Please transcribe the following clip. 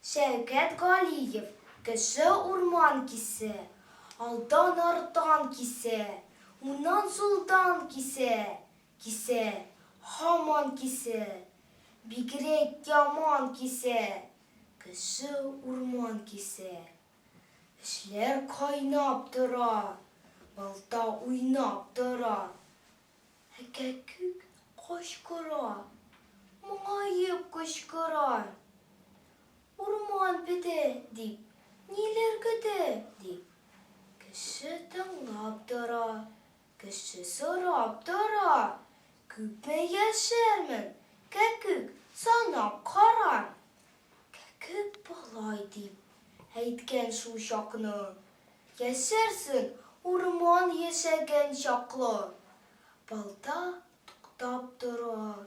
Шәүкәт Галиев, Кеше урман кисә, алдан-арттан кисә, уңнан-сулдан кисә, кисә, һаман кисә, бигрәк яман кисә, кеше урман кисә. Эшләр кайнап тора, балта уйнап тора. Ә кәккүк кычкыра, моңаеп кычкыра. Урман бетә, дип, ниләр көтә, дип. Кеше тыңлап тора, кеше сорап тора. Күпме яшәрмен, кәккүк, санап кара. Кәккүк болай дип әйткән шул чакны. Яшәрсең урман яшәгән чаклы. Балта туктап тора.